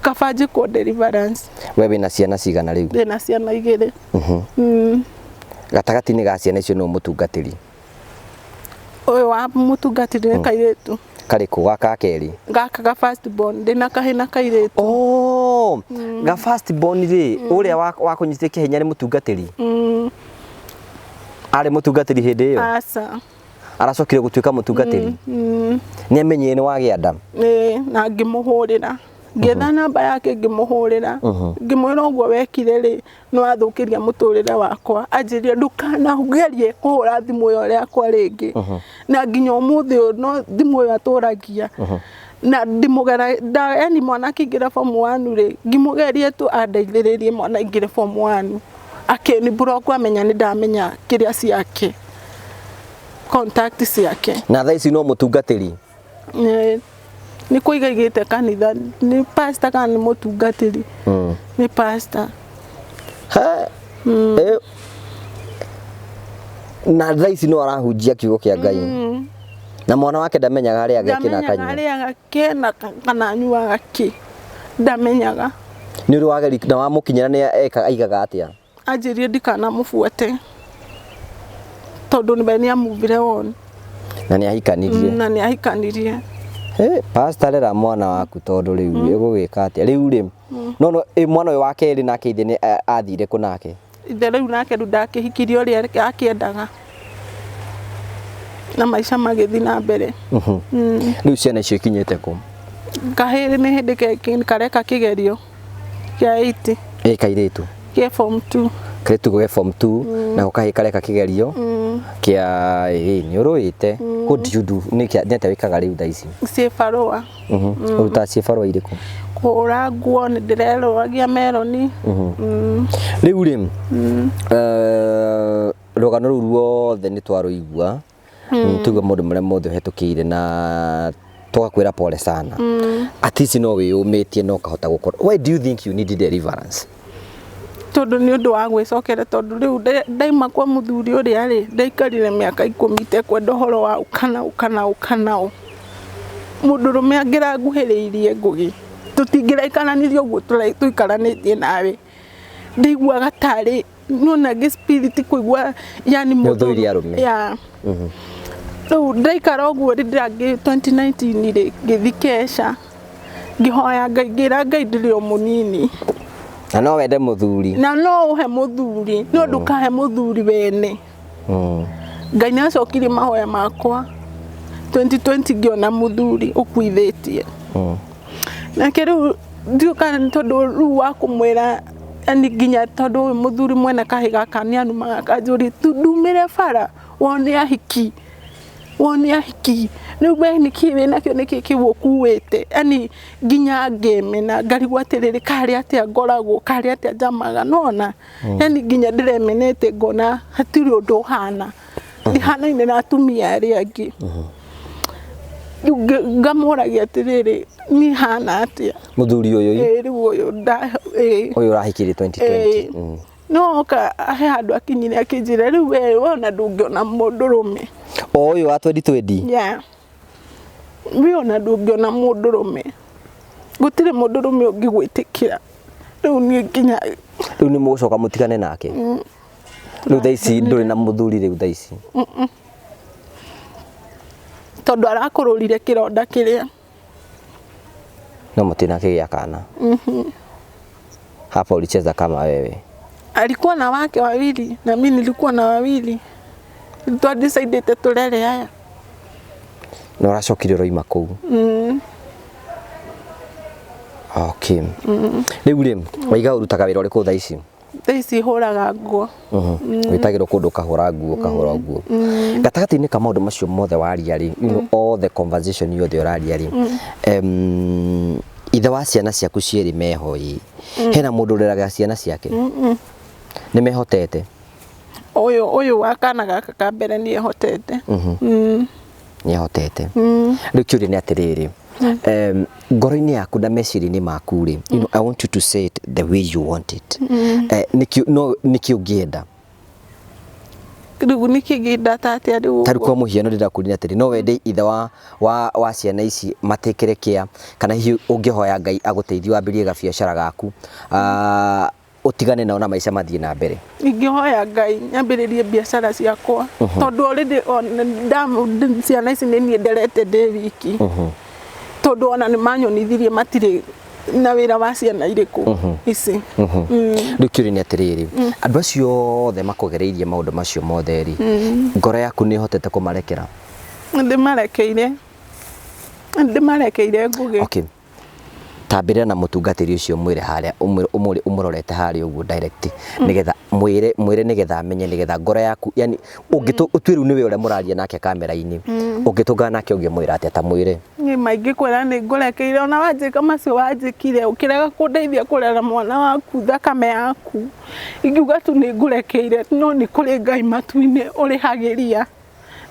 kaba njĩkwo deliverance. We wĩna ciana cigana rĩu? Ndĩna ciana igĩrĩ. Gatagatĩ-inĩ ga ciana icio nũ mũtungatĩri? Ũyũ wa mũtungatĩri nĩ kairĩtu. Karĩkũ gaka kerĩ? Gaka ga first born ndĩna kahĩ na kairĩtu. Oh, ga first born rĩ, ũrĩa wakũnyitĩte kĩhinya nĩ mũtungatĩri? Arĩ mũtungatĩri hĩndĩ ĩyo? Aca. Aracokire gũtuĩka mũtungatĩri? Nĩ amenyire nĩ wagĩa nda? Ĩĩ, na ngĩmũhũrĩra. Ngĩetha namba yake ngĩmũhũrĩra. Ngĩmwĩra ũguo wekire rĩ, nĩ wathũkĩria mũtũrĩre wakwa. Anjĩrire ndũkanagerie kũhũra thimũ ĩyo yakwa rĩngĩ. Na nginya ũmũthĩ ũyũ no thimũ ĩyo atũragia. Na ndimũgera yani mwana akĩingĩra form 1 rĩ, ngĩmũgeria tu andeithĩrĩrie mwana aingĩre form 1. Akĩni block amenya nĩ ndamenya kĩrĩa ciake. Contact ciake. Na thaa ici no mũtungatĩri? Nĩ kũiga aigĩte kanitha, nĩ pastor kana nĩ mũtungatĩri? Nĩ pastor. Na thaa ici no arahunjia kiugo kĩa Ngai. Na mwana wake ndamenyaga arĩaga kĩ na Ndamenyaga akanyua. arĩaga kĩ na kana anyuaga kĩ. Ndamenyaga. Nĩ ũrĩ wageri na wamũkinyĩra nĩ eka aigaga atĩa? Anjĩrire ndikanamũbuate tondũ nĩwe nĩ amuvire on. Na nĩ ahikanirie. Na nĩ ahikanirie. Hey, pastor rera mwana waku tondũ rĩu ĩgũgĩka atĩa? Rĩu rĩ, no no mwana ũyũ wa kerĩ nake ithe nĩ athire kũ nake? Ithe rĩu nake rĩu ndakĩhikirie ũrĩa akĩendaga. Na maica magĩthiĩ na mbere. Rĩu ciana icio ikinyĩte kũ? Kahĩĩ nĩ hĩndĩ kareka kĩgerio. Kĩa 8. Ĩ kairĩtu? Kĩa form 2. Kairĩtu ge form 2 na gũkahĩ kareka kĩgerio kĩa ĩ nĩ ũrũĩte. What do you do? Nĩ nĩ atĩa wĩkaga rĩu thaa ici? Ciĩ barũa. Ũrutaga ciĩ barũa irĩkũ? Kũhũra nguo, nĩ ndĩrerũagia meroni. Rĩu rĩ, rũgano rũu ruothe nĩ twarũigua, twaigua maũndũ marĩa mothe ũhetũkĩire na tũgakwĩra pole sana. At least no wĩyũmĩtie na ũkahota gũkorwo. Why do you think you need deliverance? Tondũ nĩ ũndũ wa gwĩcokera, tondũ rĩu ndaima kwa mũthuri ũrĩa rĩ, ndaikarire mĩaka 10 itekwenda ũhoro wa ũka na ũka na ũka na ũ. Mũndũrũme angĩranguhĩrĩirie, Ngũgĩ, tũtingĩraikaranirie ũguo tũikaranĩtie nawe. Ndaiguaga tarĩ nona ngĩ spirit kũigua yani Nĩ ũthũire arũme. Ya, rĩu ndaikara ũguo rĩ, ndĩrangĩ 2019 rĩ, ngĩthi kesha, ngĩhoya Ngai, ngĩra Ngai ndĩrĩ o mũnini. Na no wende mũthuri. Na no ũhe mũthuri, no ndũkahe mũthuri wene. Ngai nĩ acokirie mahoya makwa. 2020 ngĩona mũthuri ũkuithĩtie. Nake rĩu ndiũ kana nĩ tondũ rĩu wa kũmwĩra, yani nginya tondũ ũyũ mũthuri mwene kahĩ gaka nĩ anumaga akanjũria tu ndumĩre bara wone ahiki, wone ahiki rĩu we nĩkĩ wĩnakĩo, nĩkĩ kĩu ũkuĩte? Yani nginya ngemena, ngarigwo atĩrĩrĩ, karĩ atĩa ngoragwo, karĩ atĩa njamaga nona, yani nginya ndĩremenete, ngona hatirĩ ũndũ ũhana, ndihanaine na atumia arĩa angĩ. Rĩu ngamũragia atĩrĩrĩ, niĩ hana atĩa? Mũthuri ũyũ ĩ? Ĩ, rĩu ũyũ ĩ. Ũyũ ũrahikirie 2020. Ĩ. No oka he handũ akinyire akĩnjĩra, rĩu we wona ndũngĩona mũndũrũme. O ũyũ wa 2020? Yeah. We ona ndũngĩona mũndũrũme, gũtirĩ mũndũrũme ũngĩgwĩtĩkĩra. Rĩu niĩ nginya Rĩu nĩ mũgũcoka mũtigane nake? Rĩu thaa ici ndũrĩ na mũthuri rĩu thaa ici? Tondũ arakũrũrire kĩronda kĩrĩa. No mũtinakĩgĩa kana? Hapa ulicheza kama wewe. Alikuwa na wake wawili na mimi nilikuwa na wawili, twadecidete turere aya. Na ũracokire ũroima kũu? Okay. Rĩu rĩ, waiga ũrutaga wĩra ũrĩkũ thaa ici? Thaa ici hũraga nguo. Wĩtagĩrwo kũndũ ũkahũra nguo, ũkahũra nguo. Gatagatĩ-inĩ ka maũndũ macio mothe waria rĩ, all the conversation yothe ũraria rĩ, ithe wa ciana ciaku cierĩ meho ĩ, hena mũndũ ũreraga ciana ciake? Nĩ mehotete? Ũyũ wa kana gaka ka mbere nĩ ehotete. Nĩ ehotete. Rĩu kĩũria nĩ atĩrĩrĩ, ngoro-inĩ yaku na meciria-inĩ maku rĩ, I want you to say it the way you want it. Nĩkĩ no nĩkĩ ũngĩenda? Rĩu nĩkĩ ngĩenda ta atĩa rĩu? Ta rĩu kwa mũhiano ndĩrakũria atĩrĩ, no wende ithe wa ciana ici matekere kĩa, kana hihi ũngĩhoya Ngai agũteithie wambĩrĩrie gabiacara gaku, ũtigane nao na maica mathiĩ na mbere? Ingĩhoya Ngai nyambĩrĩrie biacara ciakwa, tondũ already ciana ici nĩ niĩ nderete ndĩ wiki, tondũ ona nĩ manyonithirie matirĩ na wĩra wa ciana irĩkũ ici. Rĩu kĩũria nĩ atĩrĩrĩ, andũ acio othe makũgereirie maũndũ macio mothe rĩ, ngoro yaku nĩ ĩhotete kũmarekera? Ndĩmarekeire, ndĩmarekeire, Ngũgĩ. Okay. Tambĩrĩra na mũtungatĩri ũcio, mwĩre harĩa ũmũrorete harĩa ũguo direct, nĩgetha mwĩre nĩgetha amenye, nĩgetha ngoro yaku, yani ũngĩtũ ũtue rĩu nĩwe ũrĩa mũraria nake kamera-inĩ, ũngĩtũngana nake ũngĩmwĩra atĩa? Ta mwĩre. Niĩ maingĩ kwĩra nĩ ngũrekeire, ona wanjĩka macio wanjĩkire, ũkĩrega kũndeithia kũrera mwana waku, thakame yaku, ingiuga tu nĩ ngũrekeire, no nĩ kũrĩ Ngai matu-inĩ ũrĩhagĩria,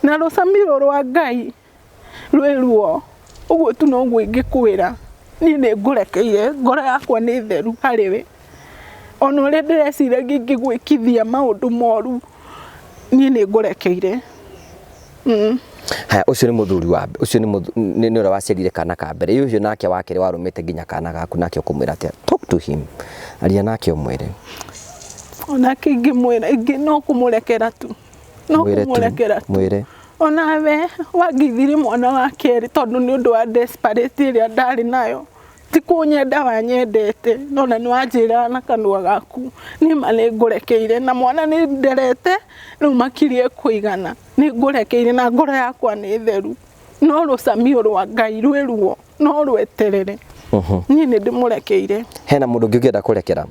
na rũcamiro rwa Ngai rwĩ ruo. Ũguo tu noguo ingĩkwĩra, niĩ nĩ ngũrekeire, ngoro yakwa nĩ theru harĩ we. Ona ũrĩa ndĩreciragia ingĩgwĩkithia maũndũ moru, niĩ nĩ ngũrekeire. Haya, ũcio nĩ mũthuri wa ũcio nĩ ũrĩa waciarire kana ka mbere. Ũcio nake wa kerĩ warũmĩte nginya kana gaku, nake ũkũmwĩra atĩa? Talk to him, aria nake ũmwĩre. Onake ingĩmwĩra ingĩ no kũmũrekera tu, no Mwĩre tu, kũmũrekera tu. Mwĩre. Onawe wangithirie mwana wa kerĩ tondũ nĩ ũndũ wa desperate ĩrĩa ndarĩ nayo, ti kũnyenda wanyendete, no na nĩ wanjĩraga na kanua gaku, nĩ ma nĩ ngũrekeire, na mwana nĩ nderete rĩu makirie kũigana, nĩ ngũrekeire na ngoro yakwa nĩ theru, no rũcamio rwa Ngai rwĩ ruo, no rweterere. Niĩ nĩ ndĩmũrekeire. Hena mũndũ ũngĩ ũngĩenda kũrekera?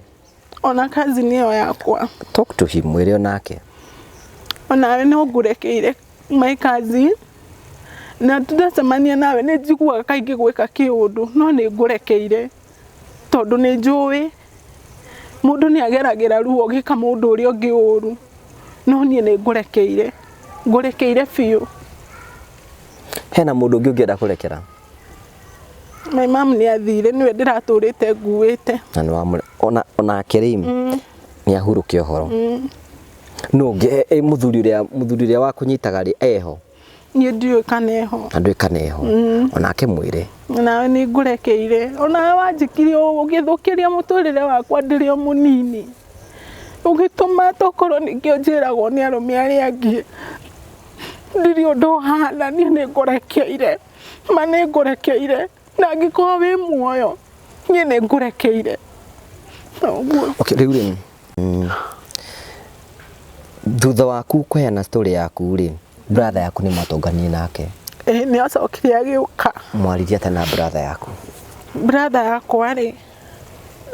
Ona cousin ĩyo yakwa. Talk to him, mwĩre onake. Onawe no ngũrekeire my cousin. Na tũndacemania nawe nĩ njiguaga kaingĩ gwĩka kĩũndũ no nĩ ngũrekeire tondũ nĩ njũĩ mũndũ nĩ ageragĩra ruo ũgĩka mũndũ ũrĩa ũngĩ ũru, no niĩ nĩ ngũrekeire, ngũrekeire biũ. Hena mũndũ ũngĩ ũngĩenda kũrekera? My mom nĩ athire, nĩwe ndĩratũrĩte nguĩte. Na nĩ wamũre ona onake rĩ nĩ ahurũke ũhoro. Nũ ũngĩ mũthuri ũrĩa wakũnyitaga rĩ eho? Niĩ ndiũĩ kana eho. Na ndũĩ kana eho. Onake mwĩre. Nawe nĩ ngũrekeire. Onawe wanjĩkire ũũ, ũgĩthũkĩria mũtũrĩre wakwa ndĩrĩ o mũnini. Ũgĩtũma tokorwo nĩkĩo njĩragwo nĩ arũme arĩa angĩ. Ndirĩ ũndũ ũhana, niĩ nĩ ngũrekeire. Ma nĩ ngũrekeire. Na angĩkorwo wĩ muoyo, niĩ nĩ ngũrekeire. Ũguo. Okay, rĩu rĩ thutha waku kũheana story yaku rĩ, brother yaku nĩ mwatũnganire nake? Ĩĩ, nĩ acokire agĩũka. Mwaririe atĩa na brother yaku? Brother yakwa rĩ,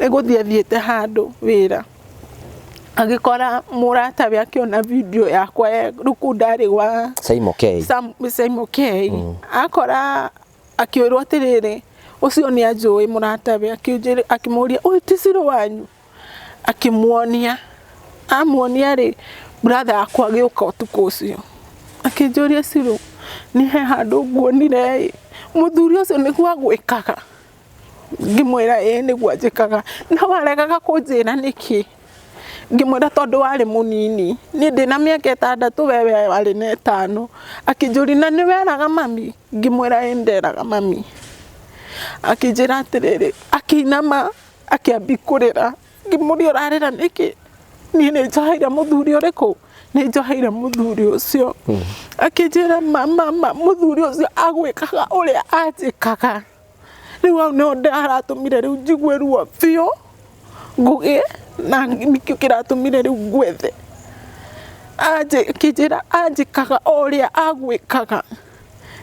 nĩ gũthiĩ athiĩte handũ wĩra. Agĩkora mũratawe akĩona video yakwa rĩu kũu ndarĩ gwa Saimo K. Sam, Saimo K. Akora akĩũrwo atĩrĩrĩ, ũcio nĩ anjũĩ mũratawe, akĩmũria ũyũ ti Cirũ wanyu? Akĩmuonia. Amuonia rĩ, brother yakwa agĩũka ũtukũ ũcio. Akĩnjũria Cirũ, nĩ he handũ nguonire ĩ, mũthuri ũcio nĩguo agwĩkaga? Ngĩmwĩra ĩĩ nĩguo anjĩkaga. Na waregaga kũnjĩra nĩkĩ? Ngĩmwĩra tondũ warĩ mũnini. Niĩ ndĩna mĩaka 6 wewe warĩ na 5. Akĩnjũria na nĩ weraga mami? Ngĩmwĩra ĩĩ nderaga mami. Akĩnjĩra atĩrĩrĩ, akĩinama akĩambia kũrĩra. Ngĩmũria ũrarĩra nĩkĩ? Niĩ nĩ njoheire mũthuri ũrĩkũ? Nĩ njoheire mũthuri ũcio. Akĩnjĩra mama, ma mũthuri ũcio agwĩkaga ũrĩa anjĩkaga. Rĩu hau nĩho haratũmire rĩu njigue ruo biũ ngũgĩe na nĩkĩo kĩratũmire rĩu ngwethe. Akĩnjĩra anjĩkaga o ũrĩa agwĩkaga.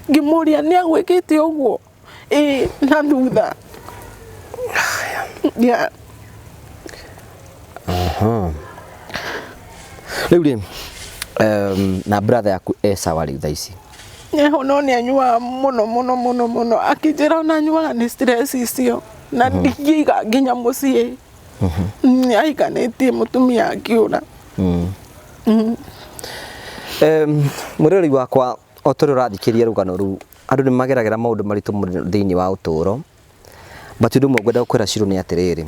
Ngĩmũria nĩ agwĩkĩte ũguo? Ĩĩ na thutha. Yeah. Rĩu rĩ na brother yaku e sawa rĩu thaa ici? Eho no nĩ anyuaga mũno mũno mũno mũno. Akĩnjĩra ona anyuaga nĩ stress icio na ndingĩiga nginya mũciĩ. Nĩ ahikanĩtie mũtumia akĩũra. Mwĩroreri wakwa, o ta ũrĩa ũrathikĩrĩria rũgano rũu, andũ nĩ mageragĩra maũndũ maritũ mũno thĩinĩ wa ũtũũro, but ũndũ ũmwe ngwenda gũkwĩra Cirũ nĩ atĩrĩrĩ,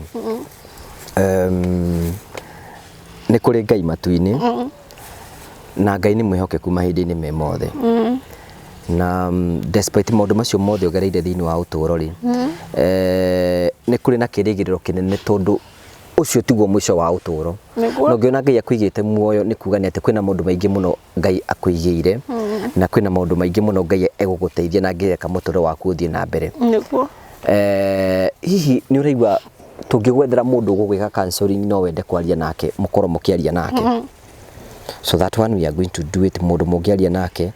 nĩ kũrĩ Ngai matu-inĩ, na Ngai nĩ mwĩhokeku mahinda-inĩ me mothe. Na despite maũndũ macio mothe ũgereire thĩinĩ wa ũtũũro rĩ, nĩ kũrĩ na kĩrĩgĩrĩro kĩnene tondũ ũcio tiguo mũico wa ũtũũro. Nĩguo. Na ũngĩona Ngai akũigĩte muoyo nĩ kuga nĩ atĩ kwĩna maũndũ maingĩ mũno Ngai akũigĩire, na kwĩna maũndũ maingĩ mũno Ngai egũgũteithia na angĩreka mũtũrĩre waku ũthiĩ na mbere. Nĩguo. Hihi nĩ ũraigua tũngĩgwethera mũndũ ũgũgwĩka counseling no wende kwaria nake, mũkorwo mũkĩaria nake? So that one we are going to do it, mũndũ mũngĩaria nake.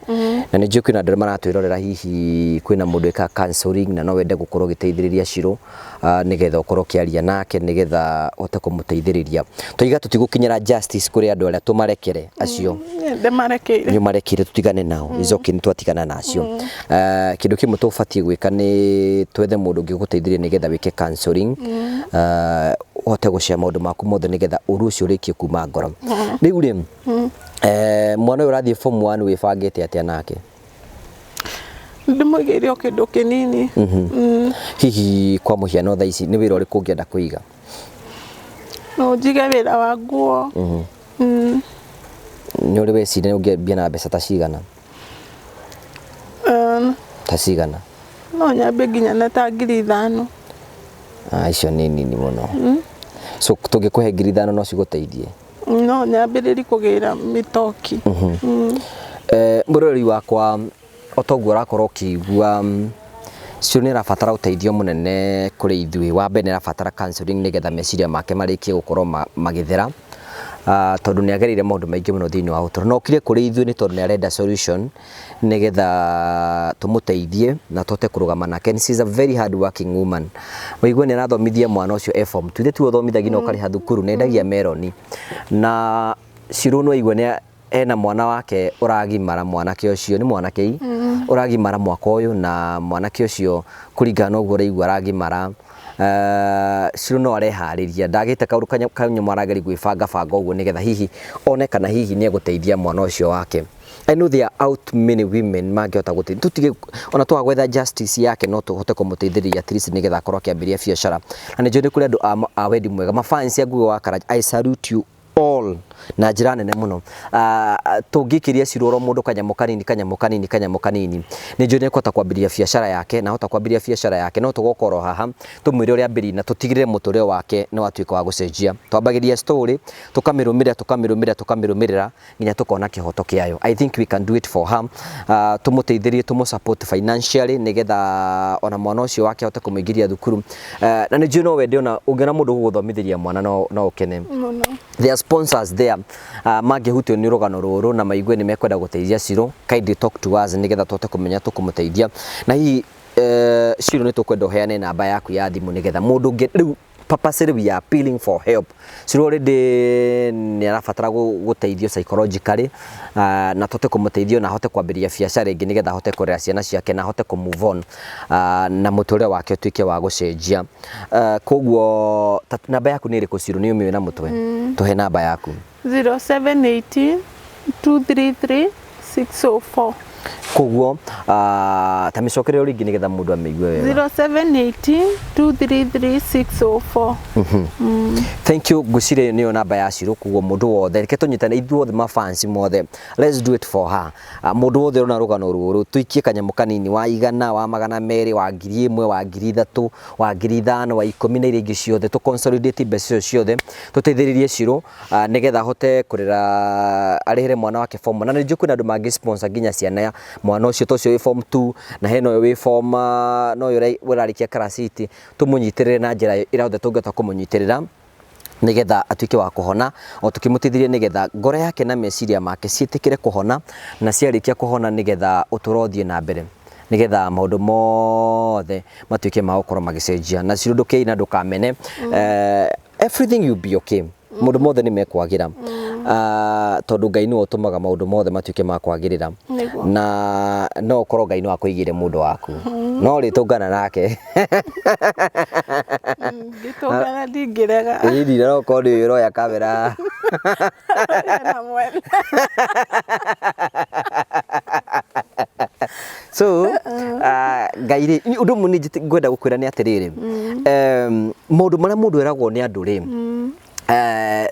Na nĩ njũĩ kwĩna andũ arĩa maratwĩrorera, hihi kwĩna mũndũ wĩkaga counseling na no wende gũkorwo ũgĩteithĩrĩria Cirũ, nĩgetha ũkorwo ũkĩaria nake nĩgetha ũhote kũmũteithĩrĩria. Twaiga tũtigũkinyĩra justice kũrĩ andũ arĩa tũmarekere acio. Ndĩmarekeire. Nĩ ũmarekeire, tũtigane nao. It's okay, nĩ twatigana na acio. Kĩndũ kĩmwe tũbatiĩ gwĩka nĩ twethe mũndũ ũngĩ ũgũteithĩrĩria nĩgetha wĩke counseling, ũhote gũshare maũndũ maku mothe nĩgetha ũru ũcio ũrĩkie kuma ngoro. Rĩu rĩ, mwana ũyũ ũrathiĩ form 1 wĩbangĩte atĩa nake? Ndĩmũigĩire o kĩndũ kĩnini. Hihi kwa mũhiano thaa ici nĩ wĩra ũrĩkũ ũngĩenda kũiga? No njige wĩra wa nguo. Nĩ ũrĩ weciria ũngĩambia na mbeca ta cigana? Ta cigana? No nyambie nginya na ta 5,000. Icio nĩ nini mũno. So tũngĩkũhe 5,000 no cigũteithie? No nyambĩrĩrie kũgĩra mĩtoki. Mũroreri wakwa, o toguo ũrakorwo ũkĩigua, Cirũ nĩ arabatara ũteithio mũnene kũrĩ ithuĩ. Wa mbere nĩ arabatara counseling nĩgetha meciria make marĩkie gũkorwo magĩthera. Tondũ nĩ agereire maũndũ maingĩ mũno thĩinĩ wa ũtũũro. Na okire kũrĩ ithuĩ nĩ tondũ nĩ arenda solution nĩgetha tũmũteithie na tũhote kũrũgama nake. And she is a very hard working woman. Wĩigue nĩ arathomithia mwana ũcio e form two. Ithe tiwe ũthomithagia na ũkarĩha thukuru, nĩ endagia meroni. Na Shiro nĩ waigua nĩ ena mwana wake ũragimara, mwanake ũcio nĩ mwanake i ũragimara mwaka ũyũ, na mwanake ũcio kũringana na ũguo ũraigua aragimara. Shiro no areharĩria, ndagĩte kaũndũ kanyamũ arageria gwĩbanga banga ũguo nĩgetha hihi one kana hihi nĩ egũteithia mwana ũcio wake. I know there are out many women mangĩhota gũteithia, tũtige ona twaga gwetha justice yake no tũhote kũmũteithĩrĩria at least nĩgetha akorwo akĩambĩrĩria biacara. Na nĩ njũĩ nĩ kũrĩ andũ a wendi mwega, mafans a Ngugi wa Karanja, I salute you all na njĩra nene mũno. Tũngĩikĩria Shiro oro mũndũ kanyamũ kanini kanyamũ kanini kanyamũ kanini, nĩ njũĩ nĩ ekũhota kwambĩrĩria biacara yake, na ahota kwambĩrĩria biacara yake no tũgoka oro haha tũmwĩre ũrĩa ambĩrĩirie na tũtigĩrĩre mũtũrĩre wake nĩ watuĩka wa gũcenjia. Twambagĩrĩria story tũkamĩrũmĩrĩra tũkamĩrũmĩrĩra tũkamĩrũmĩrĩra nginya tũkona kĩhoto kĩayo. I think we can do it for her. Tũmũteithĩrie, tũmũ support financially nĩgetha ona mwana ũcio wake ahote kũmũingĩria thukuru. Na nĩ njũĩ no wende ona ũngĩona mũndũ ũgũgũthomithĩria mwana no ũkene. Mũno. There are sponsors there mangĩhutio nĩ rũgano rũrũ na maigue nĩ mekwenda gũteithia Shiro, kindly talk to us nĩgetha tũhote kũmenya tũkũmũteithia. Na hihi Shiro nĩ tũkwenda ũheane namba yaku ya thimũ nĩgetha mũndũ ũngĩ rĩu purposely we are appealing for help. Shiro already nĩ arabatara gũteithio psychologically, na tũhote kũmũteithia na ahote kwambĩrĩria biacara ĩngĩ nĩgetha ahote kũrera ciana ciake na ahote kũ move on, na mũtũrĩre wake ũtuĩke wa gũcenjia. Koguo namba yaku nĩ ĩrĩkũ Shiro? Nĩ ũmĩũĩ na mũtwe? Tũhe namba yaku. 0718 233 604. Koguo ta mĩcokererio rĩngĩ nĩgetha mũndũ amĩigue wega. 0718 233 604. Thank you. Ngwĩciria nĩyo namba ya Shiro, koguo mũndũ wothe reke tũnyitane ithuothe mafans mothe, let's do it for her. Mũndũ wothe ũrona rũgano rũrũ tũikie kanyamũ kanini, wa 100, wa 200, wa 1000, wa 3000, wa 5000, wa 10 na iria ingĩ ciothe, tũ consolidate mbeca icio ciothe tũteithĩrĩrie Shiro, nĩgetha ahote kũrera arĩhĩre mwana wake form. Na nĩ njũĩ kwĩna andũ mangĩ sponsor nginya ciana ya mwana ũcio, ta ũcio wĩ form 2 na hena ũyũ wĩ form, na ũyũ ũrarĩkia class 8, tũmũnyitĩrĩre na njĩra ĩrĩa yothe tũngĩhota kũmũnyitĩrĩra nĩgetha atuĩke wa kũhona, o tũkĩmũteithĩrĩria nĩgetha ngoro yake na meciria make ciĩtĩkĩre kũhona, na ciarĩkia kũhona nĩgetha ũtũũro ũthiĩ na mbere, nĩgetha maũndũ mothe matuĩke ma gũkorwo magĩcenjia. Na Shiro ndũkeine na ndũkamene, everything will be okay, maũndũ mothe nĩ mekwagĩra, tondũ Ngai nĩwe ũtũmaga maũndũ mothe matuĩke ma kwagĩrĩra. Na no ũkorwo Ngai no akũigĩre mũndũ waku, no rĩtũngana nake. Ngĩtũngana ndingĩrega. Ĩni no ũkorwo nĩ ũroya kamera. Na mwene. So Ngai rĩ, ũndũ ũmwe nĩ ngwenda gũkwĩra nĩ atĩrĩrĩ, maũndũ marĩa mũndũ eragwo nĩ andũ rĩ,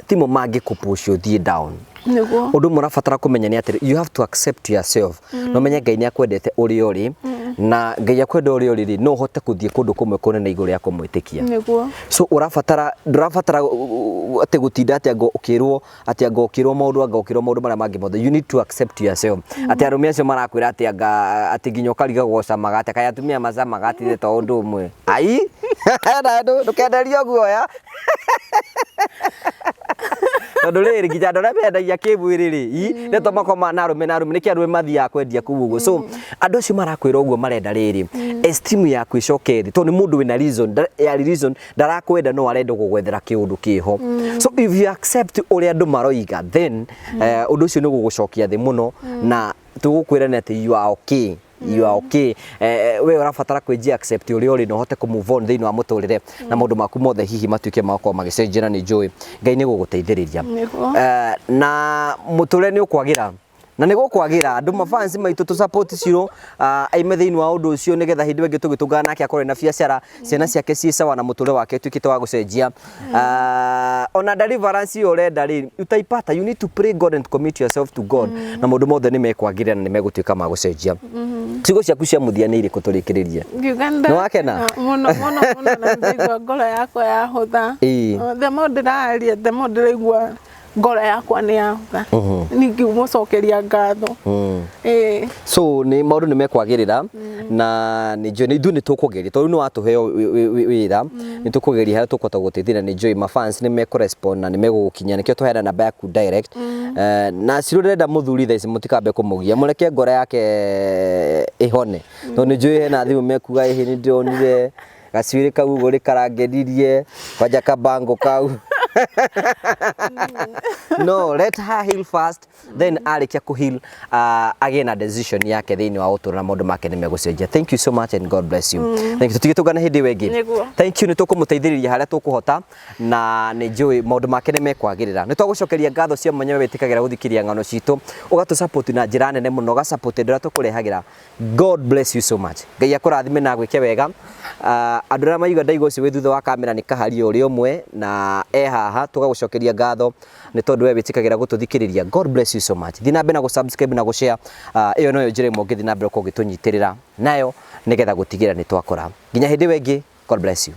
timo mangĩkũpush ũthiĩ down. Nĩguo. Ũndũ ũmwe ũrabatara kũmenya nĩ atĩrĩ, you have to accept yourself, na ũmenye Ngai nĩ akwendete ũrĩa ũrĩ, na Ngai akwenda ũrĩa ũrĩ rĩ, no ũhote gũthiĩ kũndũ kũmwe kũnene igũrũ rĩa kũmwĩtĩkia. Nĩguo. So ũrabatara, ndũrabatara atĩ gũtinda atĩ anga ũkĩrwo atĩ anga ũkĩrwo maũndũ, anga ũkĩrwo maũndũ marĩa mangĩ mothe. You need to accept yourself, atĩ arũme acio marakwĩra atĩ anga atĩ nginya ũkarigagwo ũcamaga atĩ kaĩ atumia macamaga atĩ to ũndũ ũmwe ai na ndũkenderio guoya, tondũ rĩrĩ nginya andũ arĩa mendagia kĩmwĩrĩ rĩ, nĩ to makoma na arũme na arũme, nĩkĩ arũme mathiaga kwendia kũu ũguo? So andũ acio marakwĩra ũguo marenda rĩrĩ esteem yaku ĩcoke thĩ, tondũ nĩ mũndũ wĩna reason ya reason ndarakwenda, no arenda gũgwethera kĩũndũ kĩho. So if you accept ũrĩa andũ maroiga, then ũndũ ũcio nĩ ũgũgũcokia thĩ mũno, na tũgũkwĩra nĩ atĩ you are okay, you are okay. We ũrabatara kwĩnjia accept ũrĩa ũrĩ na ũhote kũ move on thĩinĩ wa mũtũrĩre, na maũndũ maku mothe hihi matuĩke ma gũkorwo magĩcenjia, na nĩ njũĩ Ngai nĩ gũgũteithĩrĩria. Nĩguo. Na mũtũrĩre nĩ ũkwagĩra na nĩ gũkwagĩra. Andũ mafans maitũ tũ support Shiro, aime thĩinĩ wa ũndũ ũcio, nĩgetha hĩndĩ ĩyo ĩngĩ tũgĩtũngana nake akorwo na biacara, ciana ciake ciĩ sawa na mũtũrĩre wake ũtuĩkĩte wa gũcenjia. Ona deliverance ĩyo ũrenda rĩ, utaipata. You need to pray God and commit yourself to God, na maũndũ mothe nĩ mekwagĩrĩra na nĩ megũtuĩka ma gũcenjia. Ciugo ciaku cia mũthia nĩ irĩkũ tũrĩkĩrĩrie? Ngiuga Nĩ wakena? Mũno mũno mũno, na ndaigua ngoro yakwa yahũtha. The more ndĩraria, the more ndĩraigua Ngoro yakwa nĩ yahũtha, ningĩmũcokeria ngatho. Ĩĩ. So nĩ maũndũ nĩ mekwagĩrĩra na nĩ njũĩ ithuĩ nĩ tũkũgeria tondũ nĩ watũheo wĩra, nĩ tũkũgeria harĩa tũkũhota gũteithia, na nĩ njũĩ mafans nĩ mekũrespond na nĩ megũgũkinyia, nĩkĩo tũheana namba yaku direct. Na Cirũ ndĩrenda mũthuri thaa ici, mũtikambe kũmũgia, mũreke ngoro yake ĩhone, tondũ nĩ njũĩ hena thimũ mekuga, ĩhĩ, nĩ ndĩronire gacuĩrĩ kau ũguo nĩ karangenirie kwanja kabango kau. No let her heal first, then arĩkia kũ heal agĩe na decision yake thĩinĩ wa ũtũũro na maũndũ make nĩ megũcenjia. Thank you so much and God bless you. Thank you. Tũtigĩtũngane hĩndĩ ĩyo ĩngĩ. Nĩguo. Thank you. Nĩ tũkũmũteithĩrĩria harĩa tũkũhota na nĩ njũĩ maũndũ make nĩ mekwagĩrĩra. Nĩ twagũcokeria ngatho cia mwanya we wĩtĩkagĩra gũthikĩrĩria ng'ano citũ, ũgatũ support na njĩra nene mũno, ũga support andũ arĩa tũkũrehagĩra. God bless you so much. Ngai akũrathime na agwĩke wega. Andũ arĩa maigua ndaigua ũcio wĩ thutha wa kamera nĩ kaharia ũrĩa ũmwe na e haha, tũgagũcokeria ngatho nĩ tondũ we wĩtĩkagĩra gũtũthikĩrĩria. God bless you so much. Thiĩ na mbere na gũ-subscribe na gũ-share. Ĩyo noyo njĩra ĩmwe ũngĩthiĩ na mbere gũkorwo ũgĩtũnyitĩrĩra nayo nĩgetha gũtigĩrĩra nĩ twakũra. Nginya hĩndĩ ĩyo ĩngĩ, God bless you.